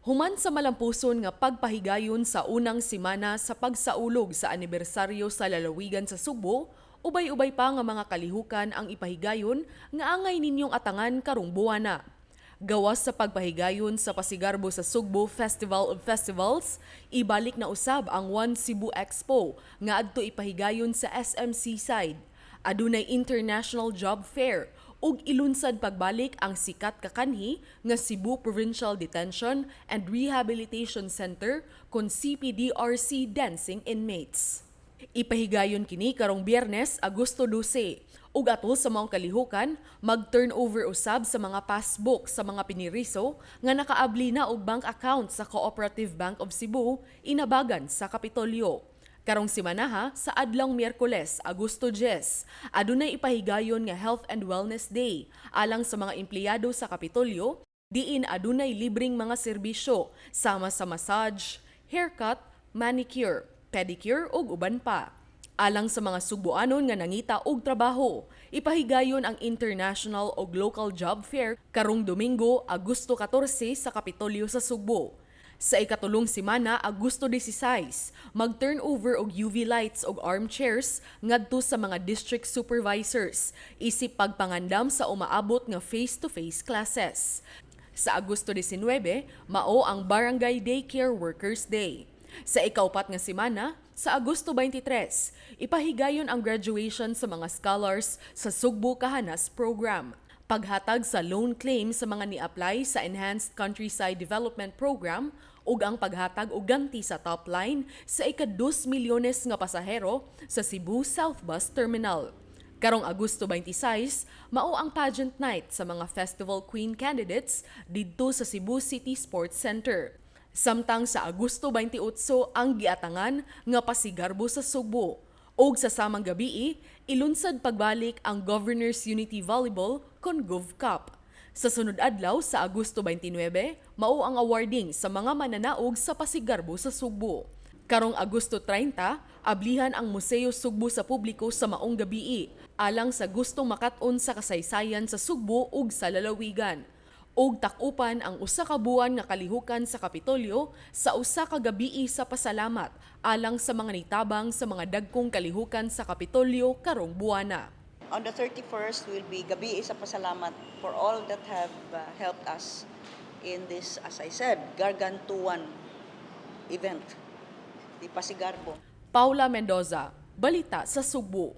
Human sa malampuson nga pagpahigayon sa unang simana sa pagsaulog sa anibersaryo sa lalawigan sa Sugbo, ubay-ubay pa nga mga kalihukan ang ipahigayon nga angay ninyong atangan karong buwana. Gawas sa pagpahigayon sa Pasigarbo sa Sugbo Festival of Festivals, ibalik na usab ang One Cebu Expo nga adto ipahigayon sa SM Seaside. Adunay International Job Fair ug ilunsad pagbalik ang sikat kakanhi nga Cebu Provincial Detention and Rehabilitation Center kon CPDRC Dancing Inmates. Ipahigayon kini karong Biyernes, Agosto 12. Ug atol sa maong kalihukan, mag-turnover usab sa mga passbook sa mga piniriso nga nakaabli na og bank account sa Cooperative Bank of Cebu inabagan sa Kapitolyo. Karong simanaha sa adlawng Miyerkules, Agosto 10, adunay ipahigayon nga Health and Wellness Day alang sa mga empleyado sa Kapitolyo, diin adunay libreng mga serbisyo sama sa massage, haircut, manicure, pedicure ug uban pa. Alang sa mga Sugboanon nga nangita og trabaho, ipahigayon ang International ug Local Job Fair karong Domingo, Agosto 14 sa Kapitolyo sa Sugbo. Sa ikatulong simana, Agosto 16, mag-turnover og UV lights og armchairs ngadto sa mga district supervisors, isip pagpangandam sa umaabot nga face-to-face classes. Sa Agosto 19, mao ang Barangay Daycare Workers Day. Sa ikaupat nga semana, sa Agosto 23, ipahigayon ang graduation sa mga scholars sa Sugbo Kahanas Program. Paghatag sa loan claim sa mga ni-apply sa Enhanced Countryside Development Program ug ang paghatag og ganti sa top line sa ika-2 milyones nga pasahero sa Cebu South Bus Terminal. Karong Agosto 26, mao ang pageant night sa mga Festival Queen candidates didto sa Cebu City Sports Center. Samtang sa Agosto 28 ang giatangan nga Pasigarbo sa Sugbo. Og sa samang gabii, ilunsad pagbalik ang Governor's Unity Volleyball kon Gov Cup. Sa sunod adlaw sa Agosto 29, mao ang awarding sa mga mananaog sa Pasigarbo sa Sugbo. Karong Agosto 30, ablihan ang Museo Sugbo sa publiko sa maong gabii alang sa gustong makat-on sa kasaysayan sa Sugbo ug sa lalawigan. Ug takupan ang usa ka buwan nga kalihukan sa Kapitolyo sa usa ka gabii sa pasalamat alang sa mga nitabang sa mga dagkong kalihukan sa Kapitolyo karong buwana. On the 31st will be Gabi sa Pasalamat for all that have helped us in this, as I said, gargantuan event, the Pasigarbo. Paula Mendoza, Balita sa Sugbo.